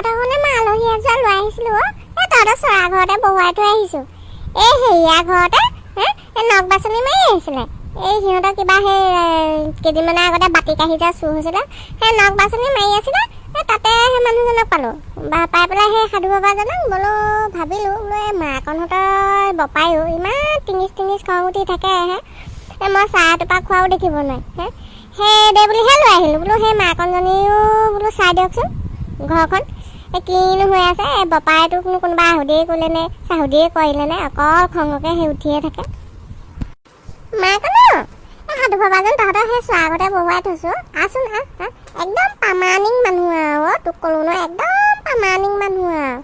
তহঁতৰ ঘৰলে মই আলহী এযোৰা লৈ আহিছিলোঁ অ'। এই তহঁতৰ চৰা ঘৰতে বহুৱাই থৈ আহিছোঁ। এই হেৰিয়া ঘৰতে হে এই নখ বাচনি মাৰি আহিছিলে। এই সিহঁতৰ কিবা সেই কেইদিনমানৰ আগতে বাতি কাঁহী যে চুৰ হৈছিলে, সেই নখ বাচনি মাৰি আছিলে। এই তাতে সেই মানুহজনক পালোঁ বা পাই পেলাই সেই সাধু বাবাজনক বোলো ভাবিলোঁ বোলো এই মাকণহঁতৰ বপায়ো ইমান টিঙিচ টিঙিচ খং উঠি থাকে হে, এই মই চাহ এটোপা খোৱাও দেখিব নোৱাৰে হে, সেই দে বুলিহে লৈ আহিলোঁ। বোলো সেই মাকণজনীও বোলো চাই দিয়কচোন ঘৰখন, এই কিনো হৈ আছে। এই বপাইটোকনো কোনোবা আহুদিয়ে ক'লে নে চাহুদিয়ে কৰিলে নে, অকল খঙকে সেই উঠিয়ে থাকে। মাকণ, এই সাধু বাবাজন তহঁতৰ সেই চোৱা আগতে বহুৱাই থৈছোঁ, আহচোন আহ আহ। একদম পামানিক মানুহ আৰু অ', তোক ক'লো নহয়, একদম পামানিক মানুহ আৰু।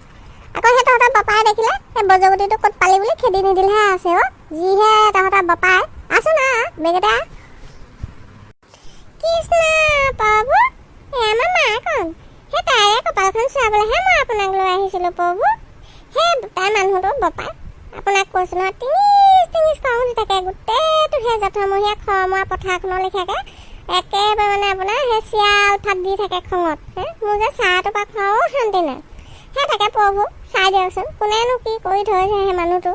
আকৌ সেই তহঁতৰ বপাই দেখিলে সেই বজগুটিটো ক'ত পালি বুলি খেদি নিদিলেহে আছে অ', যিহে তহঁতৰ বপাই। আহচোন আহ আহ, বেগেতে আহ। কৃষ্ণ প্ৰভু, এই আমাৰ মাকণ, সেই তাইৰে কপালখন চোৱাবলৈহে মই আপোনাক লৈ আহিছিলোঁ প্ৰভু। সেই তাই মানুহটো বপাই, আপোনাক কৈছোঁ নহয়, টিঙিচ টিঙিচ খং উঠি থাকে। গোটেইটো সেই জঠৰমহীয়া খৰমৰা পথাৰখনৰ লেখীয়াকৈ একেবাৰে মানে আপোনাৰ সেই চিয়াল ফাট দি থাকে খঙত হে। মোৰ যে চাহ এটোপা খোৱাও শান্তি নাই। সেই তাকে প্ৰভু, চাই দিয়কচোন কোনেনো কি কৰি থৈছে সেই মানুহটো।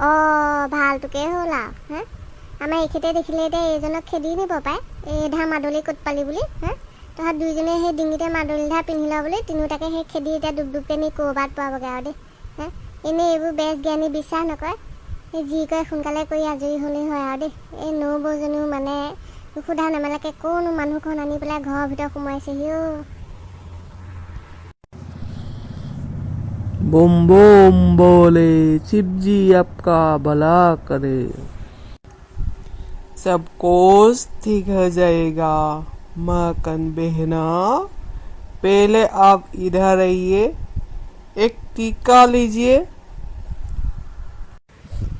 অঁ, ভালটোকে হ'ল আৰু হে। আমাৰ এইখিতে দেখিলে এতিয়া এইজনক খেদি নিব পাই, এই ধা মাদলি ক'ত পালি বুলি হে। তহঁত দুইজনীয়ে সেই ডিঙিতে মাদলি ধা পিন্ধি ল বুলি তিনিওটাকে সেই খেদি এতিয়া ডুব ডুবকে নি ক'ৰবাত পোৱাবগৈ আৰু দেই হে। এনেই এইবোৰ বেজ জ্ঞানী বিশ্বাস নকৰে, সেই যি কয় সোনকালে কৰি আজৰি হ'লেই হয় আৰু দেই। এই নবৌজনীও মানে সোধা নেমেলাকে ক'নো মানুহখন আনি পেলাই ঘৰৰ ভিতৰত সোমাইছেহি অ'। बुम बुम बोले शिव जी, आपका भला करे, सब कुछ ठीक हो जाएगा। माकन बहना, पहले आप इधर आइए, एक टीका लीजिए।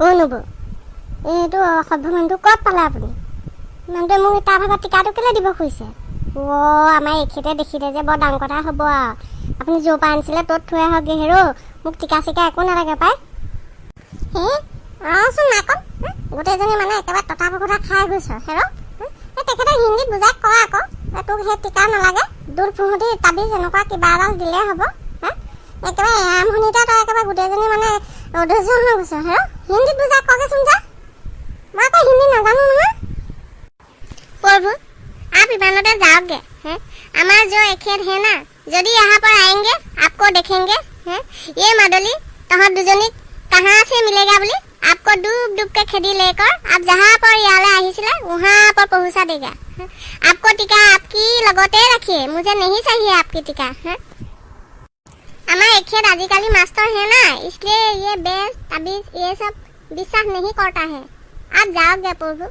অ' নবৌ, এইটো অসভ্য মানুহটো ক'ত পালে আপুনি? মানুহটোৱে মোক তাৰ ভাগত টিকাটো কেলৈ দিব খুজিছে? অ' আমাৰ এইখিতে দেখিলে যে বৰ ডাঙৰ কথা হ'ব আৰু। আপুনি য'ৰ পৰা আনিছিলে ত'ত থৈ আহকগৈ হেৰ', মোক টিকা চিকা একো নালাগে পাই। হে ৰচোন মাকণ, হে, গোটেইজনী মানে একেবাৰে ততা পকতা খাই গৈছ হেৰ'। হে, এই তেখেতে হিন্দীত বুজাই কয় আকৌ, এই তোক সেই টিকা নালাগে, দূৰ ফুঁহুতি তাবিজ এনেকুৱা কিবা এডাল দিলে হ'ব হে। একেবাৰে আৰম্ভণিতে তই একেবাৰে গোটেইজনী মানে অধৈৰ্য হৈ গৈছ হেৰ'। হিন্দীত বুজাই কগেচোন যা, মই আকৌ হিন্দী নাজানো নহয়। प्रभु, आप ইমানতে जाओगे हैं? हमार जो एखेत है ना, যদি यहाँ पर आएंगे, आपको देखेंगे हैं, ये मादली तहां দুজনীক कहाँ से मिलेगा বুলি आपको डूब डूब के खेदी लेकर आप जहाँ पर ইয়ালৈ আহিছিলে वहाँ पर पहुंचा देगा हैं? आपको टीका आपकी লগতে रखिए, मुझे नहीं चाहिए आपकी टीका हैं? हमारे एखेत आजकल मास्टर है ना, इसलिए ये बेस ताबीज ये सब विश्वास नहीं करता है। आप जाओगे प्रभु।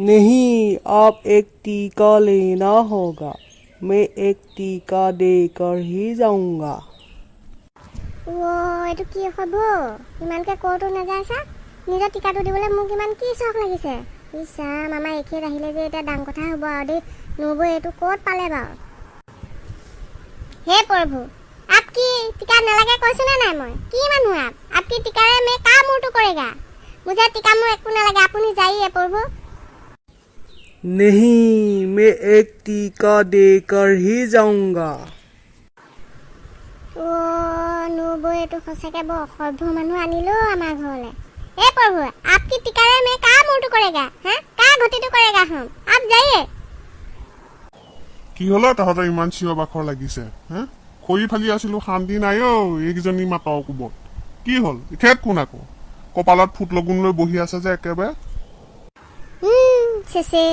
नहीं, आप एक टीका लेना होगा, मैं एक टीका देकर ही जाऊंगा। অ' এইটো কি হ'ব? ইমানকে ক'তো নাযায় চা, নিজৰ টিকাটো দিবলৈ মোক ইমান কি চখ লাগিছে। ইছ ৰাম, আমাৰ এইখিনিত আহিলে যে এতিয়া ডাঙৰ কথা হ'ব আৰু দেই। নবৌ এইটো ক'ত পালে বাৰু? हे प्रभु, आपकी टीका নালাগে কৈছো নে নাই মই? কি মানুহ आप? आपकी टीकाৰে मैं का মূৰটো करेगा? मुझे टीका মোৰ একো নালাগে, আপুনি जाइए प्रभु। नहीं, मैं एक टीका देकर ही जाऊंगा। অ' নবৌ এইটো সঁচাকে বৰ অসভ্য মানুহ আনিলো আমাৰ ঘৰলৈ। हे प्रभु, आपकी टीकाৰে मैं का মূৰটো करेगा হা, का ঘটিটো करेगा हम? आप जाइए। কি হ'ল অ, তহঁতৰ ইমান চিঞৰ বাখৰ লাগিছে হে? খৰি ফালি আছিলো, শান্তি নাই অ এইকেইজনী মাতৰ কোবত। কি হ'ল? ইখেত কোন আকৌ কপালত ফুট লগুণ লৈ বহি আছে যে একেবাৰে? চেচে,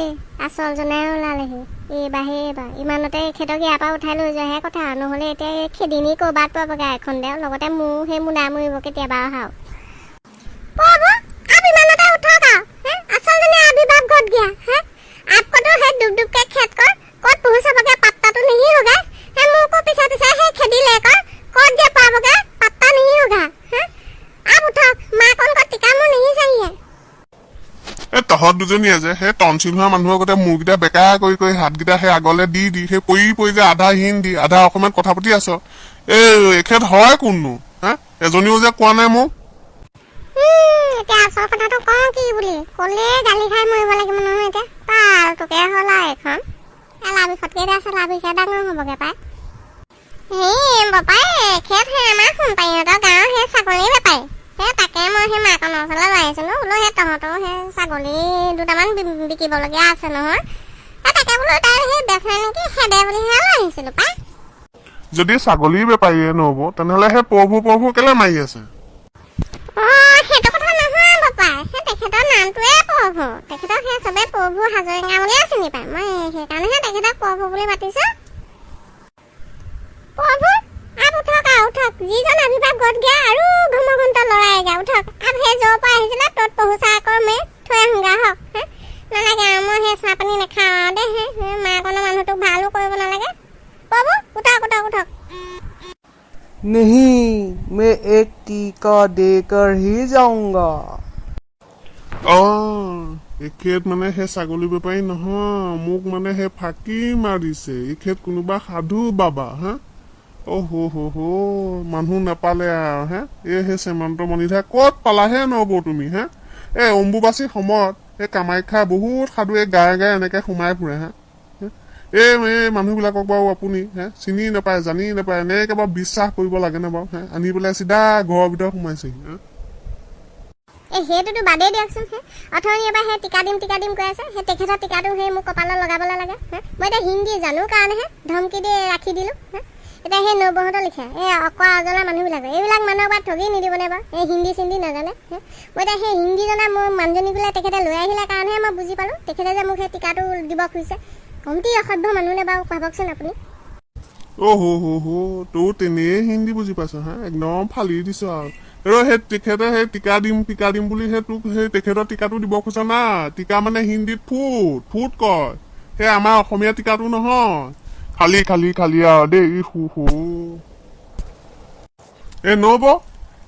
আচলজনাই ওলালেহি এইবাৰ। হে এইবাৰ ইমানতে এখেতক ইয়াৰ পৰা উঠাই লৈ যোৱাহে কথা, নহ'লে এতিয়া এই খেদি নি ক'ৰবাত পাবগৈ এখন দেও, লগতে মোৰো সেই মোনা মৰিব কেতিয়াবা অহাও। প্ৰভু, आप ইমানতে উঠক আৰু হে। আচলজনে আবিৰ্ভাৱ ঘট गया है। आपको तो है डूब डूब के खेत कर ক'ত पहुंचाबगे पात्ता तो नहीं होगा है। मुंह को पीछा पीछा है खेदी लेकर ক'ত जे पाबगे पात्ता नहीं होगा है। आप उठक, माँ को टीका मुँह नहीं चाहिए। এই তহঁত দুজনীয়ে যে সেই টনচিল হোৱা মানুহৰ গতে মূৰকেইটা বেকা কৰি কৰি হাতকেইটা সেই আগলে দি দি সেই পৰি পৰি যে আধা হিন্দী আধা অসমীয়াত কথা পাতি আছ, এই এখেত হয় কোননো হা? এজনীও যে কোৱা নাই মোক। এতিয়া আচল কথাটো কওঁ কি বুলি ক'লে গালি খাই মৰিব লাগিব নহয়। এতিয়া পালটোকে হ'ল আৰু এইখন এলা বিষতকে এতিয়া চেলা বিষে ডাঙৰ হ'বগে পাই। হেৰি বপাই, এখেত সেই আমাৰ সোণপাৰীহঁতৰ গাঁৱৰ সেই ছাগলী বেপাৰী। সেই তাকে মই সেই মাকনৰ ওচৰলৈ লৈ আহিছিলোঁ বোলো, সেই তহঁতৰো সেই ছাগলী দুটামান বিকিবলগীয়া আছে নহয়, সেই তাকে বোলো তাই সেই বেচে নেকি খেদে বুলিহে লৈ আহিছিলোঁ পাই। যদি ছাগলী বেপাৰীয়ে নহ'ব, তেনেহ'লে সেই প্ৰভু প্ৰভু কেলে মাৰি আছে? অ', সেইটো কথা নহয় বপাই, সেই তেখেতৰ নামটোৱে প্ৰভু। তেখেতক সেই চবে প্ৰভু হাজৰিকা বুলিয়ে চিনি পায়। মই সেইকাৰণেহে তেখেতক প্ৰভু বুলি মাতিছোঁ। প্ৰভু, आप উঠক আৰু উঠক। যিজন अभिभाव গত गया আৰু ঘমঘণ্ট লৰাইগা। উঠক। आप সেই য'ৰ পৰা আহিছিলে ত'ত पहुँचा कर মই থৈ আহোঁগা হওক। হে, নালাগে আৰু, মই সেই চাহ পানী নাখাওঁ আৰু দেই। হে মাকনৰ মানুহটোক ভালো কৰিব নালাগে। প্ৰভু, উঠক, উঠক, উঠক। नहीं, मैं एक टीका देकर ही जाऊंगा। অ, এখেত মানে সেই ছাগলী বেপাৰী নহয়, মোক মানে সেই ফাঁকি মাৰিছে। এখেত কোনোবা সাধু বাবা। হা, অ হো হো হো, মানুহ নাপালে আৰু। হে, এই সেই শ্যামন্ত মণিধা ক'ত পালাহে নবৌ তুমি? হে, এই অম্বুবাচীৰ সময়ত এই কামাখ্যা বহুত সাধুৱে গাঁৱে গাঁৱে এনেকে সোমাই ফুৰে। হে, এই মানুহবিলাকক বাৰু আপুনি হে চিনি নাপায়, জানি নাপায়, এনেকে বাৰু বিশ্বাস কৰিব লাগেনে বাৰু? হে, আনি পেলাই চিধা ঘৰৰ ভিতৰত সোমাইছেহি। হা। এই সেইটোতো বাদেই দিয়কচোন। হে, অথনিৰ পৰা সেই টিকা দিম টিকা দিম কৈ আছে। সেই তেখেতৰ টিকাটো সেই মোৰ কপালত লগাবলৈ লাগে। হে, মই এতিয়া হিন্দী জানো কাৰণেহে ধমকি দি ৰাখি দিলোঁ। হে, এতিয়া সেই নবৌহঁতৰ লিখা এই অকৰা অজলা মানুহবিলাকে, এইবিলাক মানুহক বাৰু ঠগি নিদিবনে বাৰু? এই হিন্দী চিন্দি নাজানে। হে, মই এতিয়া সেই হিন্দী জনা মোৰ মানুহজনী বোলে তেখেতে লৈ আহিলে কাৰণেহে মই বুজি পালোঁ তেখেতে যে মোক সেই টিকাটো দিব খুজিছে। কমটি অসভ্য মানুহনে বাৰু, ভাবকচোন আপুনি। অ হো হো হো, তোৰ তেনেই হিন্দী বুজি পাইছ? হা, একদম ফালি দিছ আৰু। আৰু সেই তেখেতে সেই টিকা দিম টিকা দিম বুলি সেই তোক সেই তেখেতৰ টিকাটো দিব খোজা না। টিকা মানে হিন্দীত ফুট ফুট কয়, সেই আমাৰ অসমীয়া টিকাটো নহয়। খালি খালি খালি আৰু দেই। ই হু হু, এই নবৌ,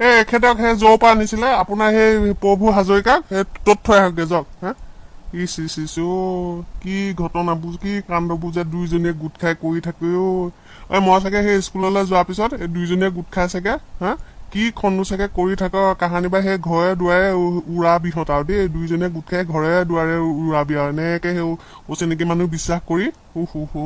এই এখেতক সেই য'ৰ পৰা আনিছিলে আপোনাৰ সেই প্ৰভু হাজৰিকাক, সেই ত'ত থৈ আহকগৈ যাওক। হা, ইচ ইচ ইচ, অ' কি ঘটনাবোৰ, কি কাণ্ডবোৰ যে দুইজনীয়ে গোট খাই কৰি থাকে। অ' ঐ, মই চাগে সেই স্কুললৈ যোৱাৰ পিছত এই দুইজনীয়ে গোট খাই চাগে, হা, কি খণ্ডো চাগে কৰি থাক কাহানি বা। সেই ঘৰে দুৱাৰে উৰাবি হঁত আৰু দেই, দুইজনীয়ে গোট খাই ঘৰে দুৱাৰে উৰাবি আৰু এনেকে সেই অচিনাকি মানুহ বিশ্বাস কৰি। হু হু হু।